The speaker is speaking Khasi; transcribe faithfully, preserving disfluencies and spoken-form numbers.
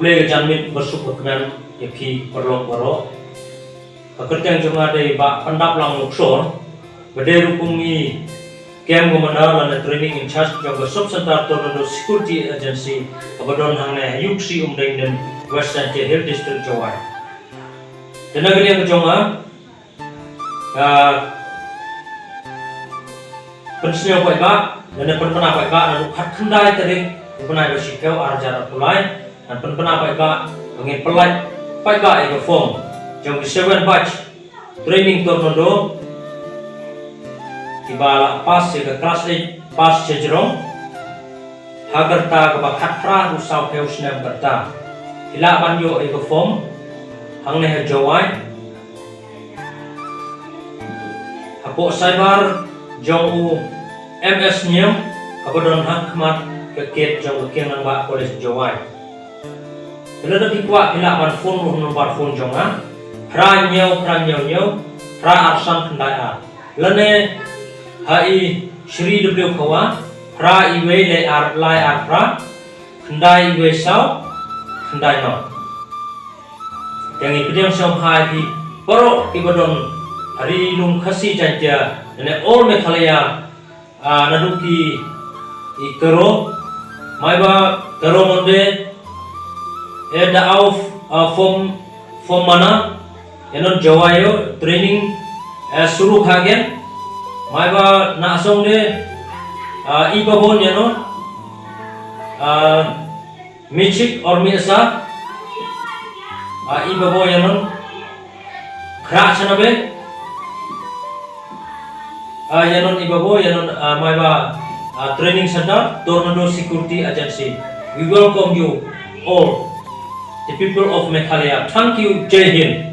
Khublei ka janmiet basuk bakmen ïa phi paralok baroh. Ka kyrteng jong nga dei Bah Pyndaplang Noksor, ba dei ruh kum i Camp Commander lane Training in Charge jong ka Sub Centre Tornado Security Agency kaba don hangne ha Ïewkhsih Umdeinden, West Jaintia Hills District, Jowai. Te na ka liang ka jong nga, ka pynsngew paidbah lane pynpna paidbah naduh khatkhyndai tarik u bnai ba shiphew ar hajar arphew lai, ngan pynpna paidbah ba ngin pynlait paidbah ïa ka form jong ki seven batch training tornado kiba la pass ïa ka class eight pass sha jrong ha ka rta kaba khatphra u sawphew snem ka rta. Phi lah ban ïoh ïa ka form hangne ha Jowai, hapoh cyber jong u M S Niang kaba don ha khmat ka gate jong ka Kiang Nangbah College, Jowai. Te lada phi kwah phi lah ban phone ruh ha nombar phone jong nga, phra hynñiew phra hynñiew hynñiew phra ar san khyndai ar, lane ha i Shri W Khawa, phra iwei lai ar lai ar phra khyndai iwei saw khyndai noh. Te ngi pdiang sngewbha ïa phi baroh kiba don ha Ri Lum Khasi Jaiñtia lane all Meghalaya, ah, naduh ki i Garo, Maiba, Garo Monde, e da au, ah, form, form mana, ïa non Jowai ïoh training, eh, suru kha gen, Maiba Nahsong de, ah, i babon ïa non, ah, Michik or Mesa, ah, i babo ïa non Khrah Chanabe, ah, ïa non i babo ïa non, ah, Maiba, ah, Training Center, Tornado Security Agency. We welcome you all, the people of Meghalaya. Thank you, Jai Hind.